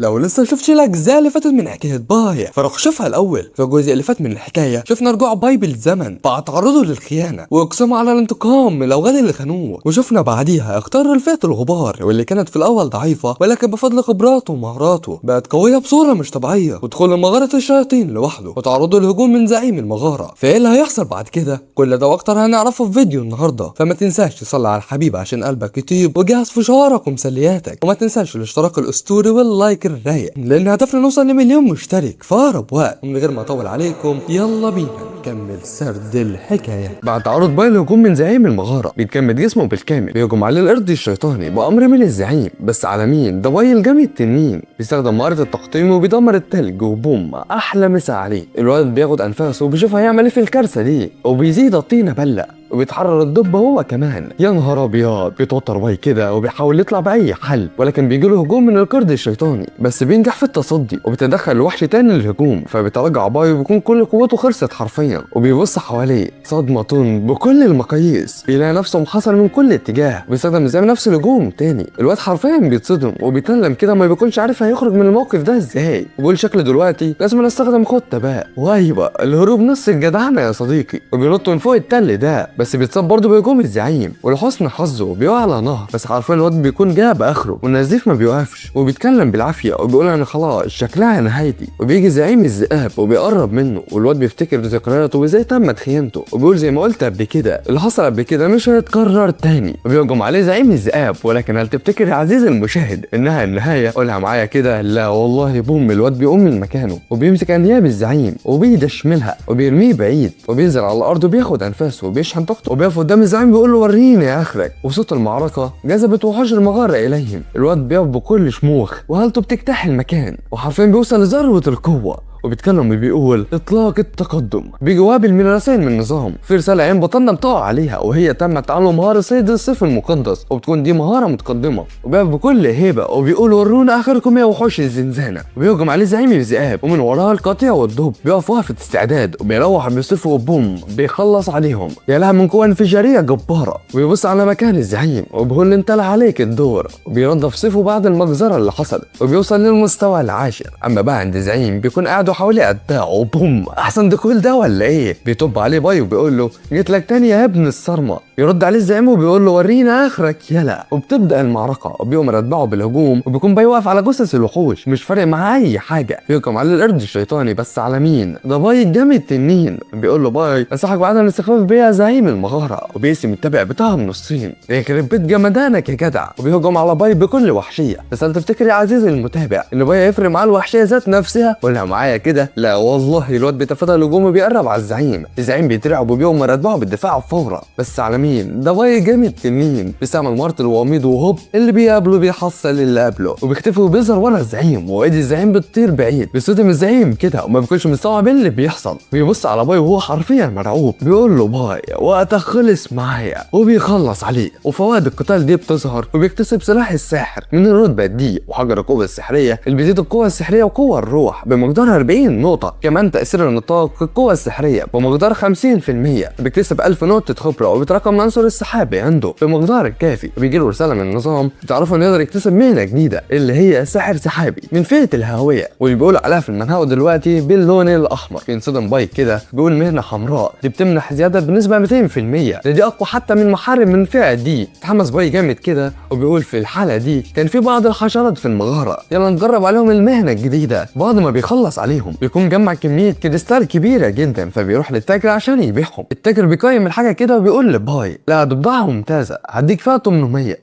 لو لسه شفتش الاجزاء اللي فاتت من حكاية باي فروح شوفها الاول. في الجزء اللي فات من الحكاية شفنا رجوع باي بالزمن بعد تعرضه للخيانه واقسامه على الانتقام من الاوغاد اللي خانوه، وشفنا بعديها اختار الفئة الغبار واللي كانت في الاول ضعيفة ولكن بفضل خبراته ومهاراته بقت قوية بصورة مش طبيعية، ودخول مغارة الشياطين لوحده وتعرضه لهجوم من زعيم المغارة. فايه اللي هيحصل بعد كده؟ كل ده واكتر هنعرفه في فيديو النهارده، فما تنساش تصلي على الحبيب عشان قلبك يطيب، وجهز فشارك ومسلياتك، وما تنساش الاشتراك الاسطوري وال like الرايق، لان هدفنا نوصل لمليون مشترك في اقرب وقت. ومن غير ما اطول عليكم يلا بينا نكمل سرد الحكاية. بعد تعرض باي لهجوم من زعيم المغارة بيتجمد جسمه بالكامل، بيهجم عليه القرد الشيطاني بامر من الزعيم، بس على مين؟ ده باي الجامد التنين. بيستخدم مهارة التقطيم وبيدمر التلج، وبوم احلى مسا عليه. الولد بياخد انفاسه وبيشوف هيعمل ايه في الكارثة دي، وبيزيد الطينه بله وبيتحرر الدب هو كمان. يا نهار ابيض، بيتوتر باي كده وبيحاول يطلع باي حل، ولكن بيجي له هجوم من القرد الشيطاني، بس بينجح في التصدي وبيتدخل الوحش تاني للهجوم، فبيتراجع باي وبيكون كل قوته خلصت حرفيا، وبيبص حواليه صدمة بكل المقاييس، بيلاقي نفسه محاصر من كل اتجاه، وبيستخدم زي نفس الهجوم تاني. الواد حرفيا بيتصدم وبيتألم كده، ما بيكونش عارف هيخرج من الموقف ده ازاي، وبيقول شكله دلوقتي لازم استخدم خطة بقى، وايوة الهروب نص الجدعنة يا صديقي، وبينط من فوق التل ده، بس بيتصاب برضه بهجوم الزعيم، ولحسن حظه بيقع على نهر، بس حرفيا الواد بيكون جاب اخره والنزيف ما بيوقفش، وبيتكلم بالعافية وبيقول انا خلاص شكلها نهايتي. وبيجي زعيم الذئاب وبيقرب منه، والواد بيفتكر ذكرياته وازاي تمت خيانته، وبيقول زي ما قلت قبل كده اللي حصل قبل كده مش هيتكرر تاني. وبيهجم عليه زعيم الذئاب، ولكن هل تفتكر يا عزيزي المشاهد انها النهاية؟ قولها معايا كده، لا والله. بوم الواد بيقوم من مكانه وبيمسك انياب الزعيم وبيدشملها وبيرميه بعيد، وبينزل على الارض وبياخد انفاسه وبيشحن طاقته، وبيقف قدام الزعيم بيقول له وريني يا اخرك. وصوت المعركة جذبت وحوش المغارة اليهم. الواد بيقف بكل شموخ وهالته بتجتاح المكان، وحرفيا بيوصل لذروه القوة، وبيتكلم وبيقول اطلاق التقدم. بيجي وابل من رسائل من النظام، في رسالة عين بطلنا بتقع عليها وهي تم تعلم مهارة صيد السيف المقدس، وبتكون دي مهارة متقدمة، وبيقف بكل هيبة وبيقول ورونا اخركم يا وحوش الزنزانة. وبيهجم عليه زعيم الذئاب ومن وراها القطيع والدب، بيقف وقفه استعداد وبيروح بسيفه وبوم بيخلص عليهم. يا لها من قوة انفجاريه جبارة. وبيبص على مكان الزعيم وبيقول انتلع عليك الدور، وبينضف سيفه بعد المجزرة اللي حصلت، وبيوصل للمستوى العاشر. اما بقى عند زعيم بيكون قاعد حواليه اتباعه، بوم احسن دخول ده ولا ايه؟ بيطب عليه باي وبيقول له جيت لك تاني يا ابن الصرمه. يرد عليه الزعيم وبيقول له ورينا اخرك يلا. وبتبدا المعركة، وبيؤمر اتباعه بالهجوم، وبيكون باي واقف على جثث الوحوش مش فارق معاه اي حاجة. بيهجم عليه القرد الشيطاني، بس على مين؟ ده باي الجامد التنين. بيقول له باي انصحك بعدم الاستخفاف بيا يا زعيم المغارة، وبيقسم التابع بتاعه من نصين، يخرب بيت جمدانك يا جدع. وبيهجم على باي بكل وحشية. بس هل تفتكر يا عزيزي المتابع ان باي هيفرق معاه الوحشية ذات نفسها؟ ولا معايا كده؟ لا والله، الواد بيتفادى الهجوم وبيقرب على الزعيم. الزعيم بيترعب وبيؤمر اتباعه بالدفاع فورا، بس على مين؟ ده باي جامد تنين. بيستعمل مهارة الوميض، وهوب اللي بيقابله بيحصل اللي قبله، وبيختفي وبيظهر ورا الزعيم، وايد الزعيم بتطير بعيد. بيصدم الزعيم كده وما بيكونش مستوعب اللي بيحصل. بيبص على باي وهو حرفيا مرعوب، بيقول له باي وقتك خلص معايا، وبيخلص عليه. وفوائد القتال دي بتظهر، وبيكتسب سلاح الساحر من الرتبة دي، وحجر القوة السحريه اللي بيزيد القوة السحريه وقوه الروح بمقدار 40 نقطة، كمان تاثير النطاق القوة السحريه بمقدار 50%. بيكتسب 1000 نقطة خبره، وبيتراكم العنصر السحابي عنده بمقدار الكافي. وبيجي له رسالة من النظام بتعرفه انه يقدر يكتسب مهنة جديدة اللي هي ساحر سحابي من فئة الهاوية، واللي بيقولوا عليها في المنهو دلوقتي باللون الاحمر. بينصدم باي كده، بيقول مهنة حمراء دي بتمنح زيادة بنسبة 200%، ده دي اقوى حتى من محارب من فئة دي. اتحمس باي جامد كده وبيقول في الحالة دي كان في بعض الحشرات في المغارة، يلا نجرب عليهم المهنة الجديدة. بعد ما بيخلص عليهم بيكون جمع كمية كريستال كبيرة جدا، فبيروح للتاجر عشان يبيعهم. التاجر بيقيم الحاجة كده وبيقول لباي لا دي بضاعة ممتازة هديك فيها 800،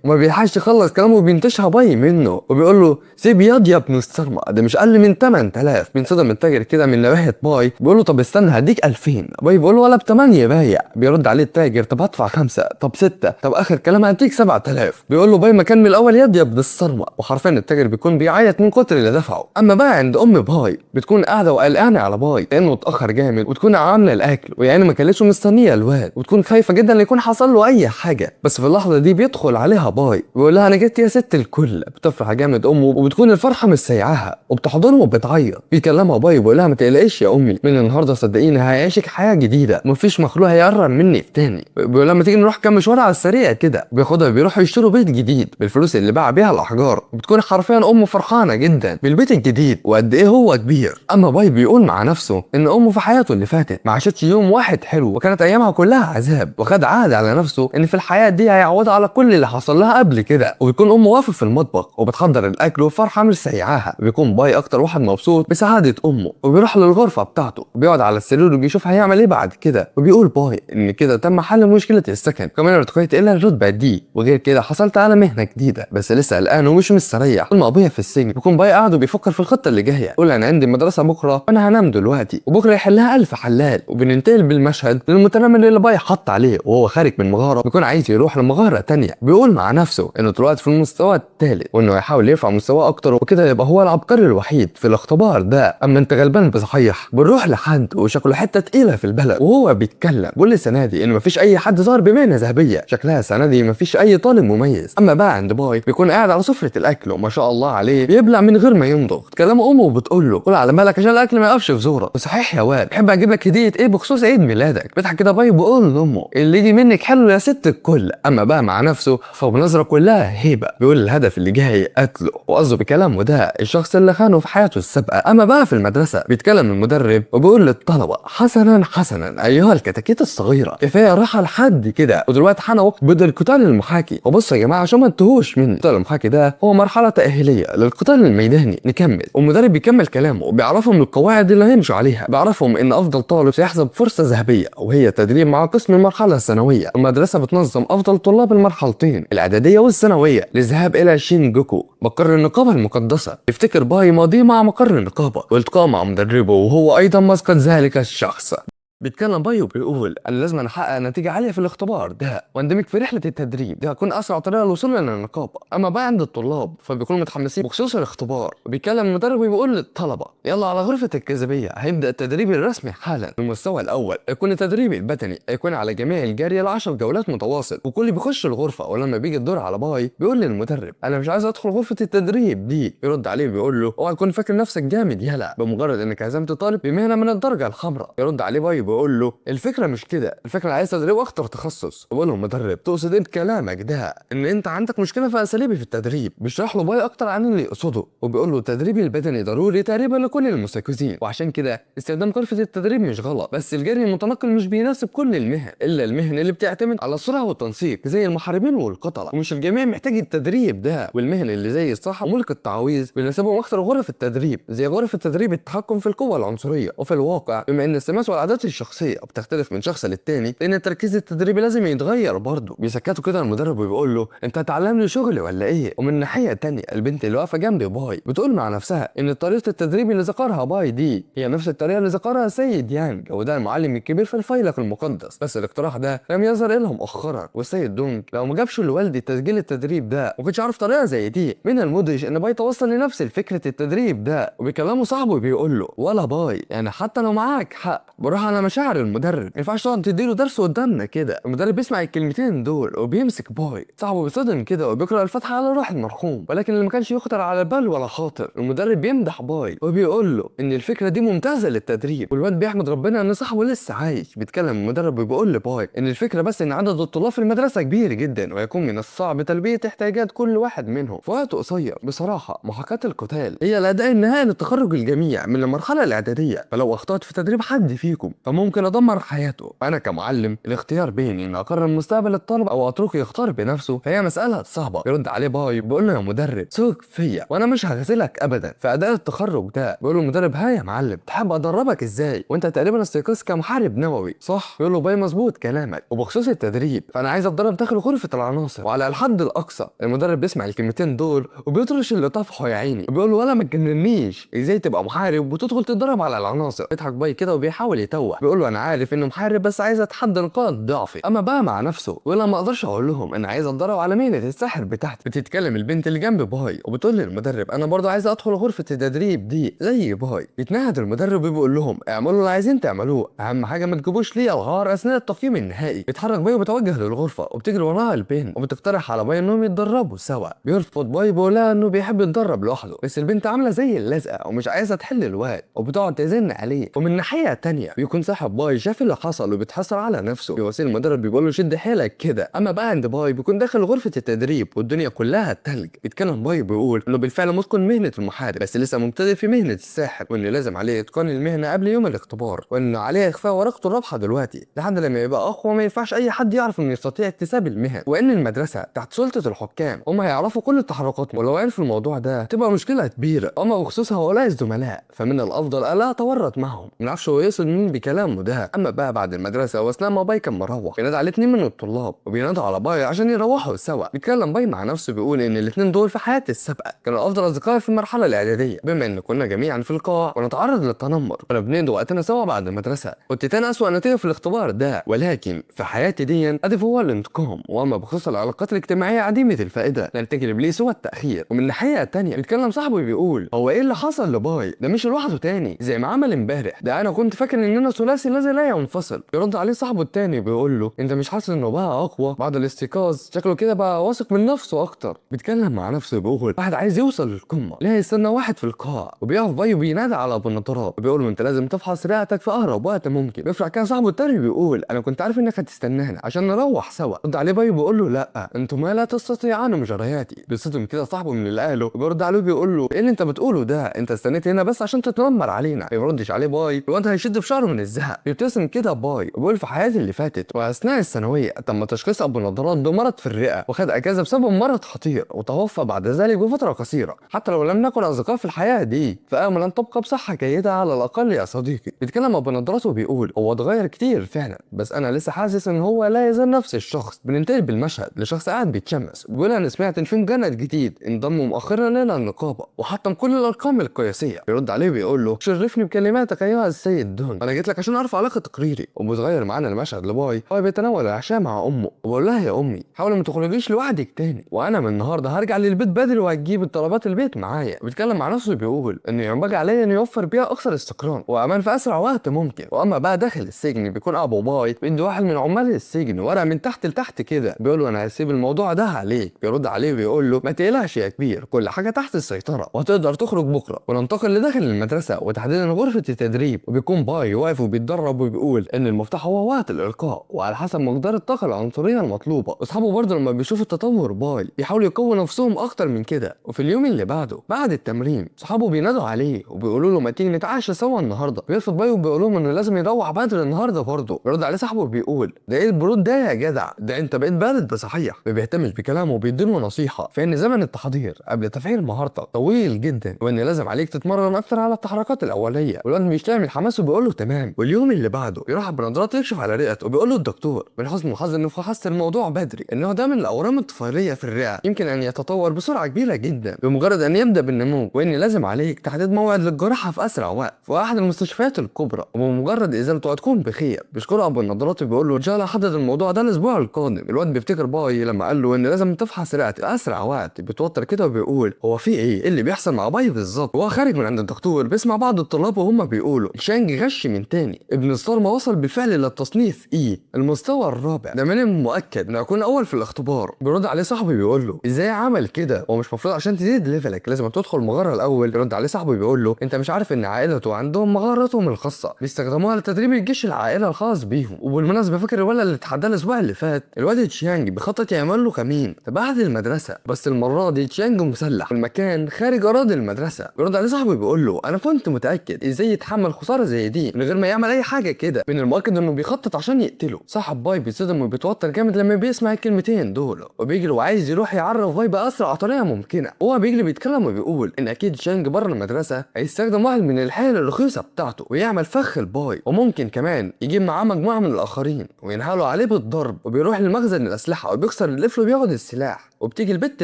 وما بيلحقش يخلص كلامه وبينتشها باي منه، وبيقول له سيب ياض يا ابن الصرمه ده مش اقل من 8000. بينصدم التاجر كده من نباهه باي، بيقول له طب استنى هديك 2000. باي بيقول له ولا ب 8 بايع. بيرد عليه التاجر طب هدفع 5، طب 6، طب اخر كلام هديك 7000. بيقول له باي مكان من الاول ياض يا ابن الصرمه، وحرفيا التاجر بيكون بيعيط من كتر اللي دفعه. اما بقى عند ام باي بتكون قاعدة وقلقانه على باي لانه اتاخر جامد، وتكون عامله الاكل ويعني ما كلتش مستنيه الواد، وتكون خايفة جدا ان يكون حصل حصل له اي حاجة. بس في اللحظة دي بيدخل عليها باي بيقول لها انا جيت يا ست الكل. بتفرح جامد امه وبتكون الفرحة مش سايعاها وبتحضنه وبتعيط. بيكلمها باي وبيقول لها ما تقلقيش يا امي، من النهارده صدقيني هعيشك حياة جديدة ومفيش مخلوق هيقرب مني تاني. بيقول لها ما تيجي نروح كام مشوار على السريع كده. بياخدها بيروحوا يشتروا بيت جديد بالفلوس اللي باع بيها الاحجار. بتكون حرفيا امه فرحانة جدا بالبيت الجديد وقد ايه هو كبير. اما باي بيقول مع نفسه ان امه في حياته اللي فاتت ما عاشتش يوم واحد حلو وكانت ايامها كلها عذاب، وخد عهد على نفسه ان في الحياة دي هيعوضها على كل اللي حصل لها قبل كده. وبيكون امه واقفة في المطبخ وبتحضر الاكل وفرحه مش سايعاها. بيكون باي اكتر واحد مبسوط بسعادة امه، وبيروح للغرفة بتاعته وبيقعد على السرير وبيشوف هيعمل ايه بعد كده. وبيقول باي ان كده تم حل مشكلة السكن، كمان ارتقيت الى الرتبة دي، وغير كده حصلت على مهنة جديدة، بس لسه قلقان ومش مستريح. طول ما ابويا في السجن بيكون باي قاعد وبيفكر في الخطة اللي جاية، يقول انا عندي مدرسه بكره وانا هنام دلوقتي وبكره يحلها الف حلال. وبننتقل بالمشهد للمتنمر اللي باي حط عليه وهو خارج من مغارة، بيكون عايز يروح لمغاره تانية. بيقول مع نفسه انه دلوقتي في المستوى الثالث وانه هيحاول يرفع مستواه اكتر وكده يبقى هو العبقري الوحيد في الاختبار ده. اما انت غلبان بصحيح. بنروح لحد وشكله حتة تقيلة في البلد وهو بيتكلم بيقول السنة دي ان مفيش اي حد ظهر بمهنه ذهبية، شكلها السنة دي مفيش اي طالب مميز. اما بقى عند باي بيكون قاعد على سفره الاكل وما شاء الله عليه بيبلع من غير ما يمضغ. كلام امه وبتقول له قول على مالك عشان الاكل ما يقفش في زورك. وصحيح يا واد بحب اجيب لك هديه ايه بخصوص عيد ميلادك؟ بيضحك كده باي بيقول لامه اللي يجي منك حلو يا ست الكل. اما بقى مع نفسه فبنظره كلها هيبة بيقول الهدف اللي جاي قتله، وقصده بكلامه ده الشخص اللي خانه في حياته السابقة. اما بقى في المدرسة بيتكلم المدرب وبيقول للطلبة حسنا حسنا ايها الكتاكيت الصغيرة، كفاية راحة لحد كده، ودلوقتي حان وقت بدء القتال المحاكي. وبصوا يا جماعة عشان ما تتوهوش مني، القتال المحاكي ده هو مرحلة تاهيليه للقتال الميداني. نكمل. والمدرب بيكمل كلامه وبيعرفهم القواعد اللي هيمشوا عليها، بيعرفهم ان افضل طالب سيحظى بفرصه ذهبية وهي التدريب مع قسم المرحلة الثانوية. المدرسة بتنظم افضل طلاب المرحلتين الاعدادية والثانويه للذهاب الى شينجوكو مقر النقابة المقدسة. يفتكر باي ماضيه مع مقر النقابة والتقاء مع مدربه وهو ايضا مسقط ذلك الشخص. بيتكلم باي وبيقول انا لازم احقق نتيجة عالية في الاختبار ده واندمج في رحله التدريب، دي هتكون اسرع طريقه للوصول للنقابه. اما بقى عند الطلاب فبيكونوا متحمسين بخصوص الاختبار. وبيتكلم المدرب وبيقول للطلبة يلا على غرفة الجاذبية، هيبدا التدريب الرسمي حالا. المستوى الاول يكون التدريب البدني، يكون على جميع الجري ل10 جولات متواصل، وكل بيخش الغرفة. ولما بيجي الدور على باي بيقول للمدرب انا مش عايز ادخل غرفة التدريب دي. يرد عليه بيقول له اوعى تكون فاكر نفسك جامد يلا بمجرد انك هزمت طالب بمهنه من الدرجة الحمراء. يرد عليه باي بيقول له الفكرة مش كده، الفكرة عايز تدريب اكتر تخصص. بيقول له المدرب تقصد ايه بكلامك ده؟ ان انت عندك مشكلة في اساليبي في التدريب. بيشرح له باي اكتر عن اللي يقصده وبيقول له التدريب البدني ضروري تقريبا لكل المستيقظين، وعشان كده استخدام غرفة التدريب مش غلط، بس الجري المتنقل مش بيناسب كل المهن الا المهن اللي بتعتمد على السرعة والتنسيق زي المحاربين والقتله، ومش الجميع محتاج التدريب ده. والمهن اللي زي الصحة وملك التعاويذ بيناسبهم اكتر غرف التدريب زي غرف التدريب التحكم في القوة العنصرية. وفي الواقع بما ان السمات والعادات الشخصية بتختلف من شخص للتاني لان التركيز التدريبي لازم يتغير برضه. بيسكته كده المدرب وبيقول له انت هتعلمني شغلي ولا ايه؟ ومن ناحية تانية البنت اللي واقفة جنب باي بتقول مع نفسها ان طريقه التدريب اللي ذكرها باي دي هي نفس الطريقة اللي ذكرها سيد يانج، وده المعلم الكبير في الفيلق المقدس، بس الاقتراح ده لم يظهر لهم مؤخرا. والسيد دونج لو ما جابش لوالدي تسجيل التدريب ده ما كنتش عارف طريقه زي دي. من المدهش ان باي توصل لنفس الفكرة التدريب ده، وبيكلمه صاحبه بيقول له ولا باي يعني حتى لو معاك حق بروح على مشاعر المدرب، ما ينفعش تقعد تديله درس قدامنا كده. المدرب بيسمع الكلمتين دول وبيمسك باي، صاحبه بيصدم كده وبيقرا الفاتحة على روح المرحوم، ولكن اللي ما كانش يخطر على بال ولا خاطر. المدرب بيمدح باي وبيقول له ان الفكرة دي ممتازة للتدريب، والواد بيحمد ربنا ان صاحبه لسه عايش. بيتكلم المدرب وبيقول لباي ان الفكرة بس ان عدد الطلاب في المدرسة كبير جدا ويكون من الصعب تلبية احتياجات كل واحد منهم في وقت قصير. بصراحة محاكاة القتال هي الاداء النهائي لتخرج الجميع من المرحلة الاعدادية، فلو اخطات في تدريب حد فيكم فممكن ادمر حياته. فانا كمعلم الاختيار بين ان اقرر مستقبل الطالب او اتركه يختار بنفسه فهي مسالة صعبة. يرد عليه باي بيقول له يا مدرب ثق فيا وانا مش هغسلك ابدا في اداء التخرج ده. بيقول له المدرب ها يا معلم تحب ادربك ازاي وانت تقريبا استيقظت كمحارب نووي صح؟ بيقول له باي مظبوط كلامك، وبخصوص التدريب فانا عايز اتدرب داخل غرفة العناصر وعلى الحد الاقصى. المدرب بيسمع الكلمتين دول وبيطرش اللي طفحه يا عيني وبيقول له ولا ما تجننيش، ازاي تبقى محارب وتدخل تتدرب على العناصر؟ بيضحك باي كده وبيحاول يتوه، بيقول بيقول له انا عارف انه محارب بس عايز اتحدى نقاط ضعفي. اما بقى مع نفسه ولا ما اقدرش اقول لهم انا عايز اتدرب على مهنة الساحر بتاعتي. بتتكلم البنت اللي جنب باي وبتقول للمدرب انا برضه عايز ادخل غرفة التدريب دي زي باي. بيتنهد المدرب وبيقول لهم اعملوا اللي عايزين تعملوه، اهم حاجة ما تجيبوش لي الغار اثناء التقييم النهائي. بيتحرك باي وبيتوجه للغرفة وبتجري وراها البنت وبتقترح على باي انهم يتدربوا سوا. بيرفض باي بيقول لها انه بيحب يتدرب لوحده، بس البنت عامله زي اللزقه ومش عايزه تحل الواد وبتقعد تزن عليه. ومن ناحية تانية بيكون صاحب باي شاف اللي حصل وبيتحسر على نفسه، بيوصل المدرب بيقول له شد حيلك كده. اما بقى عند باي بيكون داخل غرفة التدريب والدنيا كلها تلج. بيتكلم باي بيقول انه بالفعل متقن مهنة المحارب بس لسه مبتدئ في مهنة الساحر، وانه لازم عليه اتقان المهنة قبل يوم الاختبار، وانه عليه اخفاء ورقته الرابحة دلوقتي لحد لما يبقى اقوى، ما ينفعش اي حد يعرف انه يستطيع اكتساب المهن، وان المدرسة تحت سلطة الحكام هم هيعرفوا كل التحركات، ولو عرفوا الموضوع ده تبقى مشكلة كبيرة. اما بخصوص هؤلاء الزملاء فمن الافضل الا اتورط معهم، ما نعرفش هو يقصد مين بكلامه ده. اما بقى بعد المدرسة واثناء ما باي كان مروح بينادى على اتنين من الطلاب وبينادوا على باي عشان يروحوا سوا. بيتكلم باي مع نفسه بيقول ان الاتنين دول في حياتي السابقة كانوا افضل اصدقائي في المرحلة الاعدادية، بما ان كنا جميعا في القاع ونتعرض للتنمر كنا بنقضي وقتنا سوا بعد المدرسة. كنت تاني اسوأ نتيجة في الاختبار ده، ولكن في حياتي دي هدف هو الانتقام. واما بخصوص العلاقات الاجتماعية عديمه الفائدة لن تجلب لي سوى التاخير. ومن ناحية تانية بيتكلم صاحبه بيقول هو ايه اللي حصل لباي ده مش لوحده تاني زي ما عمل امبارح، ده انا كنت فاكر اننا ثلاثي الذي لا ينفصل. بيرد عليه صاحبه التاني بيقول له انت مش حاسس انه بقى اقوى بعد الاستيقاظ؟ شكله كده بقى واثق من نفسه اكتر. بيتكلم مع نفسه بيقول واحد عايز يوصل للقمه ليه يستنى واحد في القاع. وبيقف باي وبينادى على ابو النضارات وبيقول له انت لازم تفحص رئتك في اقرب وقت ممكن. بيفرح كده صاحبه التاني بيقول انا كنت عارف انك هتستنانا عشان نروح سوا. رد عليه باي بيقول له لا انتم لا تستطيعان مجارياتي. بيصدم كده صاحبه من اللي قاله وبيرد عليه بيقول له ايه اللي انت بتقوله ده، انت استنيت هنا بس عشان تتنمر علينا. ما بيردش عليه باي وانت هيشد في شعره من الزهق. بيبتسم كده باي وبيقول في حياتي اللي فاتت واثناء الثانوية تم تشخيص ابو النضارات بمرض في الرئة وخد اجازه بسبب مرض خطير وتوفى بعد ذلك بفترة قصيرة. حتى لو لم نكن اصدقاء في الحياة دي فامل ان تبقى بصحة جيدة على الاقل يا صديقي. بيتكلم ابو نضارات وبيقول هو اتغير كتير فعلا بس انا لسه حاسس ان هو لا يزال نفس الشخص. بننتقل بالمشهد لشخص قاعد بيتشمس بيقول انا سمعت ان في مجند جديد انضم مؤخرا الى النقابة وحطم كل الارقام القياسية. بيرد عليه بيقول له شرفني بكلماتك ايها السيد دون، انا جيت لك عشان اعرف علاقة تقريري. وبتغير معانا المشهد لباي هو بيتناول العشاء مع امه وبقول لها يا امي حاولي ما تخرجيش لوحدك تاني، وانا من النهارده هرجع للبيت بدري وهجيب الطلبات البيت معايا. بيتكلم مع نفسه بيقول انه ينبغي علي ان يوفر بيئة اكثر استقرار وامان في اسرع وقت ممكن. واما بقى داخل السجن بيكون ابو باي بيدي واحد من عمال السجن ورقة من تحت لتحت كده بيقول له انا هسيب الموضوع ده عليك. بيرد عليه بيقول له ما تقلقش يا كبير كل حاجة تحت السيطرة وهتقدر تخرج بكره. وننتقل لداخل المدرسة وتحديدا غرفة التدريب، وبيكون باي واقف وبيتدرب وبيقول ان المفتاح هو وقت الالقاء وعلى حسب مقدار الطاقة العنصرية المطلوبة. اصحابه برضه لما بيشوفوا التطور باي بيحاولوا يقووا نفسهم اكتر من كده. وفي اليوم اللي بعده بعد التمرين صحابه بينادوا عليه وبيقولوا له ما تيجي نتعشى سوا النهارده. بيرفض باي وبيقول لهم انه لازم يروح بدري النهارده برضه. بيرد عليه صاحبه وبيقول ده ايه البرود ده يا جدع، ده انت بقيت بارد بصحيح. ما بيهتمش بكلامه وبيديله نصيحة في ان زمن التحضير قبل تفعيل مهارتك طويل جدا وان لازم عليك تتمرن اكتر على التحركات الاولية. والواد مش من حماسه بيقول له تمام. واليوم اللي بعده يروح بنضارات يكشف على رئته وبيقول له الدكتور من حسن الحظ انه فحصت الموضوع بدري انه ده من الاورام الطفيليه في الرئة يمكن ان يتطور بسرعة كبيرة جدا بمجرد ان يبدا بالنمو، وان لازم عليك تحديد موعد للجراحه في اسرع وقت في احد المستشفيات الكبرى وبمجرد ازالته هتكون بخير. بيشكره ابو النضارات وبيقول له ان شاء الله حدد الموضوع ده الاسبوع القادم. الواد بيفتكر باي لما قال له ان لازم تفحص رئتك في اسرع وقت. بيتوتر كده وبيقول هو في ايه اللي بيحصل مع باي بالظبط. وهو خارج من عند الدكتور بيسمع بعض الطلاب وهم بيقولوا شانج غش من تاني، ابن الصارمة وصل بالفعل الى التصنيف E المستوى الرابع، ده من المؤكد انه يكون اول في الاختبار. بيرد عليه صاحبه بيقول له ازاي عمل كده، هو مش المفروض عشان تزيد level ك لازم تدخل مغارة الاول؟ بيرد عليه صاحبه بيقول له انت مش عارف ان عائلته عندهم مغارتهم الخاصة بيستخدموها لتدريب الجيش العائلة الخاص بيهم. وبالمناسبة فاكر الولد اللي اتحداه الاسبوع اللي فات؟ الواد تشيانج بيخطط يعمل له كمين بعد المدرسة، بس المرة دي تشيانج مسلح والمكان خارج اراضي المدرسة. بيرد عليه صاحبه بيقول له انا كنت متاكد ازاي يتحمل خسارة زي دي من غير ما يعمل اي حاجة كده، من المؤكد انه بيخطط عشان يقتله. صاحب باي بيتصدم وبيتوتر جامد لما بيسمع الكلمتين دول وبيجري وعايز يروح يعرف باي باسرع طريقه ممكنة. وهو بيجري بيتكلم وبيقول ان اكيد شانج بره المدرسة هيستخدم واحد من الحيل الرخيصة بتاعته ويعمل فخ الباي، وممكن كمان يجيب معاه مجموعة من الاخرين وينهالوا عليه بالضرب. وبيروح لمخزن الاسلحة وبيكسر القفل وبياخد السلاح. وبتيجي البت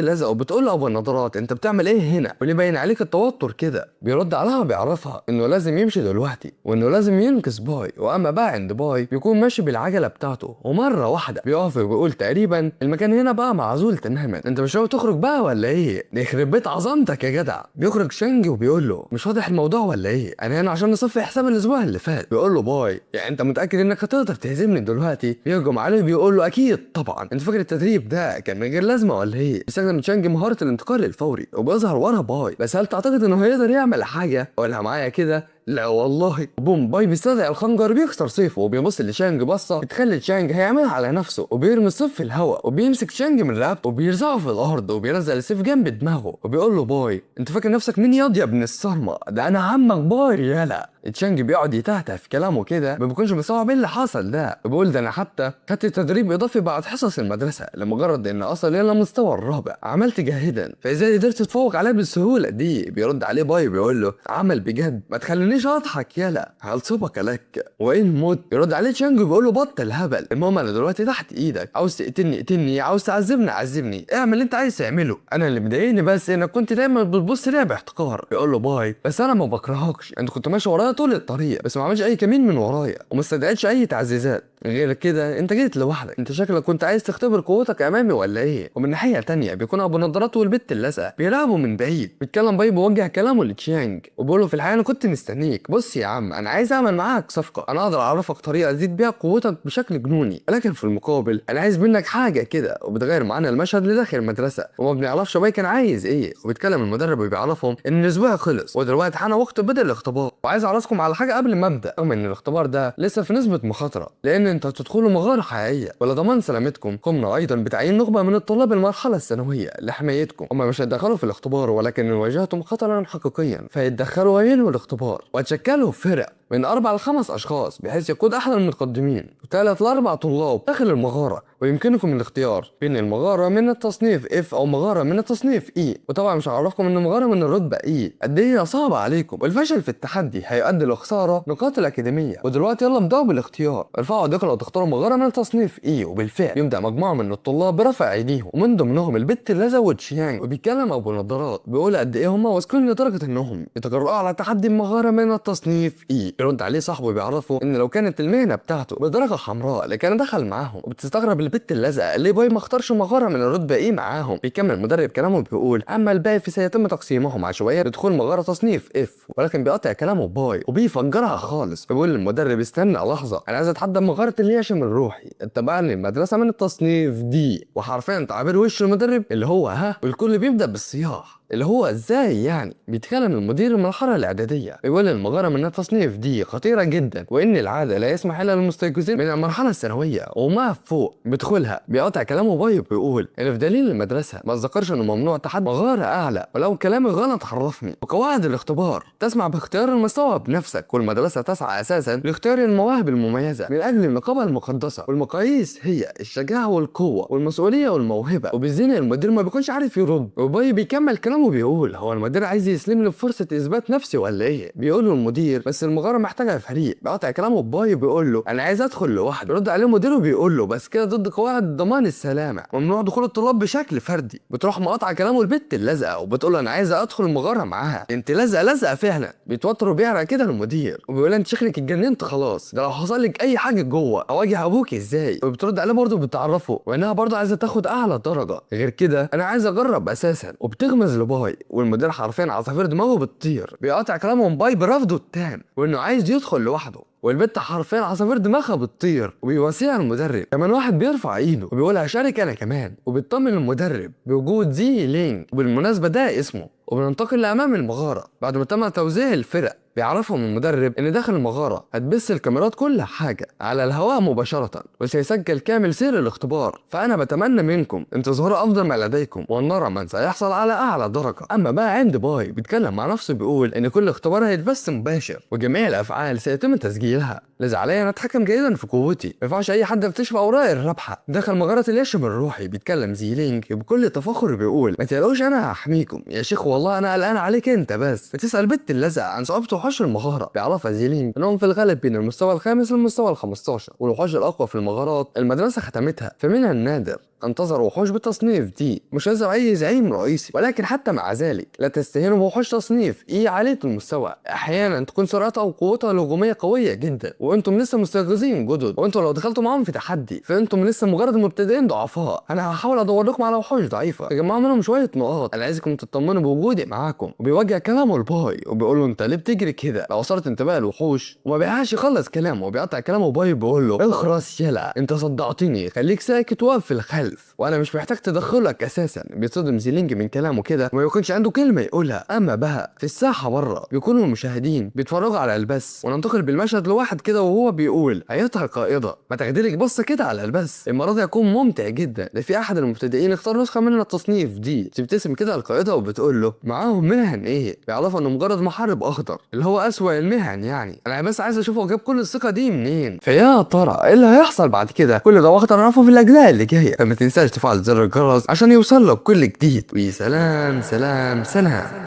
لازقه وبتقول له ابو النضارات انت بتعمل ايه هنا وليه باين عليك التوتر كده؟ بيرد عليها بيعرفها انه لازم يمشي دلوقتي وانه لازم ينقذ باي. واما بقى عند باي بيكون ماشي بالعجله بتاعته، ومرة واحدة بيقف وبيقول تقريبا المكان هنا بقى معزول تماما، انت مش ناوي تخرج بقى ولا ايه؟ يخرب بيت عظمتك يا جدع. بيخرج شانج وبيقول له مش واضح الموضوع ولا ايه؟ انا هنا عشان نصفي حساب الاسبوع اللي فات. بيقول له باي يعني انت متاكد انك هتقدر تهزمني دلوقتي؟ بيهجم عليه بيقول له اكيد طبعا، انت فاكر التدريب ده كان من غير لازمه ولا ايه؟ بيستخدم تشانج مهارة الانتقال الفوري وبيظهر ورا باي، بس هل تعتقد انه هيقدر يعمل حاجة ولا معايا كده؟ لا والله. بوم، باي بيستدعي الخنجر بيخسر سيفه وبيبص لشانج بصة بتخلي تشانج هيعملها على نفسه، وبيرمي السيف في الهواء وبيمسك تشانج من رقبته وبيرزعه في الارض وبينزل السيف جنب دماغه وبيقول له باي انت فاكر نفسك مين ياض يا ابن الصرمه؟ ده انا عمك باي يالا. تشانج بيقعد يتهته في كلامه كده، ما بيكونش مستوعب ايه اللي حصل ده، وبيقول ده انا حتى خدت تدريب اضافي بعد حصص المدرسة لمجرد ان اصل الى المستوى الرابع، عملت جاهدا فازاي قدرت تتفوق عليا بالسهولة دي؟ بيرد عليه باي بيقول له عمل بجد ما تخلينيش اضحك يالا، هل سبق لك وان مت؟ يرد عليه تشانج بيقول له بطل هبل، المهم انا دلوقتي تحت ايدك، عاوز تقتلني اقتلني، عاوز تعذبني عذبني، اعمل اللي انت عايز تعمله، انا اللي مضايقني بس انك كنت دايما بتبص ليا باحتقار. بيقول له باي بس انا ما بكرهكش، انت كنت ماشي ورايا طول الطريق بس ما عملش اي كمين من ورايا وما استدعيتش اي تعزيزات، غير كده انت جيت لوحدك، انت شكلك كنت عايز تختبر قوتك امامي ولا ايه؟ ومن ناحية تانية بيكون ابو نضارات والبت اللزقه بيلعبوا من بعيد. بيتكلم باي بيوجه كلامه لتشانج وبيقول له في الحقيقة انا كنت مستنيك، بص يا عم انا عايز اعمل معاك صفقة، انا اقدر اعرفك طريقه ازيد بيها قوتك بشكل جنوني، ولكن في المقابل انا عايز منك حاجة كده. وبتغير معانا المشهد لداخل المدرسة وما بنعرفش باي كان عايز ايه. وبيتكلم المدرب وبيعرفهم ان الاسبوع خلص ودلوقتي حان وقت بدء الاختبار، وعايز اعرفكم على حاجة قبل ما ابدا، رغم ان الاختبار ده لسه في نسبه مخاطره لان انت هتدخلوا مغارة حقيقية ولضمان سلامتكم قمنا ايضا بتعيين نخبة من الطلاب المرحلة الثانوية لحمايتكم، هم مش هيتدخلوا في الاختبار ولكن ان واجهتم خطرا حقيقيا فيتدخلوا وينهوا الاختبار، وتشكلوا فرق من 4 ل5 اشخاص بحيث يقود احد المتقدمين وثلاث ل4 طلاب داخل المغارة، ويمكنكم الاختيار بين المغارة من التصنيف F او مغارة من التصنيف E. وطبعا مش هعرفكم ان مغارة من الرتبة E قد ايه صعبة عليكم، والفشل في التحدي هيؤدي لخسارة نقاط الاكاديمية. ودلوقتي يلا ابداوا بالاختيار، ارفعوا ايديكم لو تختاروا مغارة من التصنيف E. وبالفعل يبدا مجموعة من الطلاب برفع ايديهم ومن ضمنهم البت اللزقه وتشيانج. وبيتكلم ابو نضارات بيقول قد ايه هم واثقين لدرجة انهم يتجرؤوا على تحدي المغارة من التصنيف E. بيرد عليه صاحبه بيعرفه ان لو كانت المهنة بتاعته بدرجة حمراء لكان دخل معاهم. وبتستغرب البت اللزقه ليه باي ما اختارش مغارة من الرتبة E معاهم. بيكمل المدرب كلامه بيقول اما الباقي فسيتم تقسيمهم عشوائيا لدخول مغارة تصنيف F، ولكن بيقطع كلامه باي وبيفجرها خالص. بيقول للمدرب استنى لحظة، انا عايز اتحدى مغارة الياشم الروحي اتبعني المدرسة من التصنيف D. وحرفيا تعابير وش المدرب اللي هو ها، والكل بيبدا بالصياح اللي هو ازاي يعني. بيتكلم المدير المرحلة الاعدادية بيقول المغارة من التصنيف D خطيرة جدا، وان العادة لا يسمح الا للمستيقظين من المرحلة الثانوية وما فوق بدخولها. بيقطع كلامه باي بيقول ان في دليل المدرسة ما ذكرش انه ممنوع تحدي مغارة اعلى، ولو كلامي غلط عرفني. وقواعد الاختبار تسمع باختيار المستوى بنفسك، والمدرسة تسعى اساسا لاختيار المواهب المميزة من اجل النقابة المقدسة، والمقاييس هي الشجاعة والقوه والمسؤولية والموهبه. وبالزنا المدير ما بيكونش عارف يرد، وباي بيكمل كلامه بيقول هو المدير عايز يسلمني فرصة اثبات نفسي ولا ايه؟ بيقول له المدير بس المغارة محتاجه فريق. بيقطع كلامه باي بيقول له انا عايز ادخل لوحدي. بيرد عليه مديره بيقول له بس كده ضد قواعد ضمان السلامة، ممنوع دخول الطلاب بشكل فردي. بتروح مقاطعه كلامه البت اللزقه وبتقول له انا عايزه ادخل المغارة معاها، انت لزقه لزقه فعلا. بيتوتر وبيعرق كده المدير وبيقول لها انت شكلك اتجننت خلاص، ده لو حصل لك اي حاجة جوه اواجه ابوك ازاي؟ وبترد عليه برضه بتعرفه وانها برضه عايزه تاخد اعلى درجه، غير كده انا عايز اجرب اساسا. وبتغمز لباي والمدير حرفيا عصافير دماغه بتطير. بيقاطع كلامهم باي برفضه التام وانه عايز يدخل لوحده، والبت حرفيا عصافير دماغها بتطير. وبيواسيها المدرب كمان، واحد بيرفع ايده وبيقول هشارك انا كمان، وبيطمن المدرب بوجود زي لينج وبالمناسبة ده اسمه. وبننتقل لامام المغارة بعد ما تم توزيع الفرق. بيعرفهم المدرب ان داخل المغارة هتبث الكاميرات كل حاجة على الهواء مباشرة وسيسجل كامل سير الاختبار، فانا بتمنى منكم ان تظهروا افضل ما لديكم ونرى من سيحصل على اعلى درجه. اما بقى عند باي بيتكلم مع نفسه بيقول ان كل اختبار هيتبث مباشر وجميع الافعال سيتم تسجيلها، لذا علي ان اتحكم جيدا في قوتي، ما ينفعش اي حد يكتشف اوراق الرابحة. دخل مغارة اليشم الروحي بيتكلم زيلينج بكل تفاخر بيقول ما تقلقوش انا هحميكم يا شيخ، والله انا قلقان عليك انت بس. بتسال بنت اللزقه عن صعوبة وحوش المغارة. بيعرفها زيلينج انهم في الغالب بين المستوى الخامس للمستوى ال15، والوحوش الاقوى في المغارات المدرسة ختمتها، فمنها النادر انتظر وحوش بالتصنيف D، مش لازم اي زعيم رئيسي، ولكن حتى مع ذلك لا تستهينوا بوحوش تصنيف E عالية المستوى. احيانا تكون سرعتها وقوتها الهجومية قوية جدا وانتم لسه مستيقظين جدد، وانتم لو دخلتوا معاهم في تحدي فانتم لسه مجرد مبتدئين ضعفاء. انا هحاول ادور لكم على وحوش ضعيفة تجمعوا منهم شوية نقاط. انا عايزكم تطمنوا بوجودي معاكم. وبيوجه كلامه لباي وبيقول له انت ليه بتجري كده؟ لو وصلت انتباه الوحوش. وما بيعرفش يخلص كلامه وبيقطع كلامه باي بيقول له اخرس يلا، انت صدعتني، خليك ساكت واقف في الخلف وانا مش محتاج تدخلك اساسا. بيتصدم زيلينج من كلامه كده وما يكونش عنده كلمة يقولها. اما بقى في الساحة بره بيكونوا المشاهدين بيتفرجوا على البث، وننتقل بالمشهد لواحد كده وهو بيقول ايتها القائده ما تاخديلك بصة كده على البث، المرة دي هيكون ممتع جدا. ده في احد المبتدئين اختار نسخه من التصنيف D. تبتسم كده القائده وبتقول له معاهم مهن ايه؟ بيعرفوا انه مجرد محارب اخضر اللي هو اسوأ المهن يعني. انا بس عايز اشوف هو جاب كل الثقة دي منين. فيا ترى ايه اللي هيحصل بعد كده؟ كل ده وقت نعرفه في الاجزاء اللي جاية. فما تنساش تفعل زر الجرس عشان يوصل لك كل جديد. وسلام سلام سلام.